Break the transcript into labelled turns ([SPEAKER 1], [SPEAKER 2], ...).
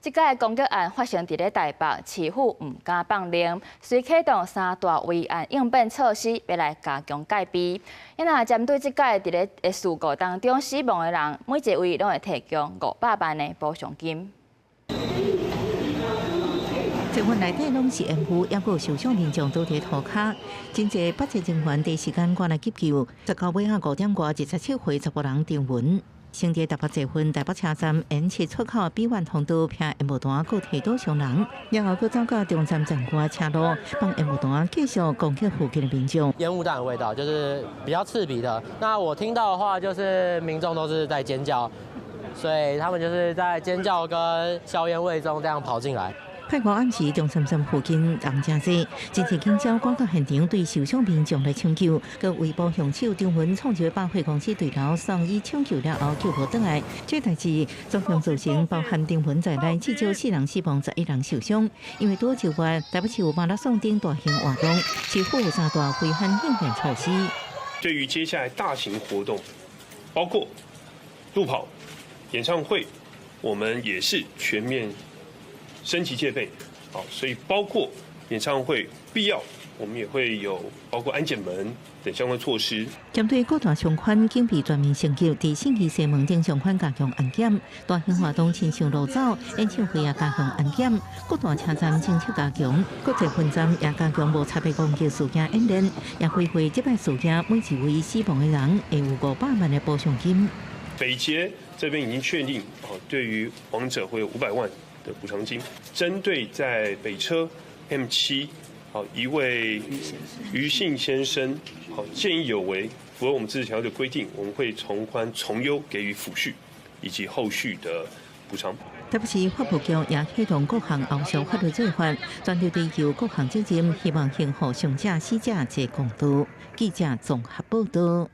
[SPEAKER 1] 這擺攻擊案發生佇咧台北，市府毋敢放任，遂啟動三大危案應變措施，欲來加強戒備。因若針對這擺佇咧事故當中死亡的人，每一位攏會提供500萬的補償金。
[SPEAKER 2] 捷運內底攏是煙霧，猶閣有受傷民眾倒佇塗跤，真濟北捷人員第一時間趕來急救。19尾仔5點外，27歲查埔人張文，乘佇台北捷運台北車站 N7出口比苑通道，避煙霧彈閣提刀傷人，然後閣走到中山站外車路，放煙霧彈繼續攻擊附近的民眾。
[SPEAKER 3] 煙霧彈的味道就是比較刺鼻的。那我聽到的話，就是民眾都是在尖叫，所以他們就是在尖叫跟硝煙味中這樣跑進來。
[SPEAKER 2] 拜五暗時，中山站附近人誠濟，真濟警察趕到現場對受傷民眾來搶救，閣圍捕兇手張文創一個百貨公司對頭送醫搶救了後救無轉來。這代誌總共造成包含張文在內至少四人死亡，11人受傷。因為拄就月台北市有馬拉松等大型活動，市府有三大危險應變措施。
[SPEAKER 4] 對於接下來大型活動，包括路跑、演唱會，我們也是全面升級戒備，好，所以包括演唱會必要，我們也會有包括安檢門等相關措施。
[SPEAKER 2] 針對各大商圈警備全面升級，佇信義西門頂商圈加強安檢，大型活動親像路走，演唱會也加強安檢，各大車站偵測加強，國際分站也加強無差別攻擊事件演練，也規劃這擺事件每一位死亡的人會有500萬的補償金。
[SPEAKER 4] 北捷這邊已經確定，哦，對於亡者會有500萬的補償金，針對在北車 M7，好一位余姓先生，好見義勇為，符合我們自治條例的規定，我們會從寬從優給予撫恤以及後續的補償。
[SPEAKER 2] 台北市法務局也啟動各項後續法律做法，全力追究各項責任，希望還予傷者死者一個公道。記者綜合報道。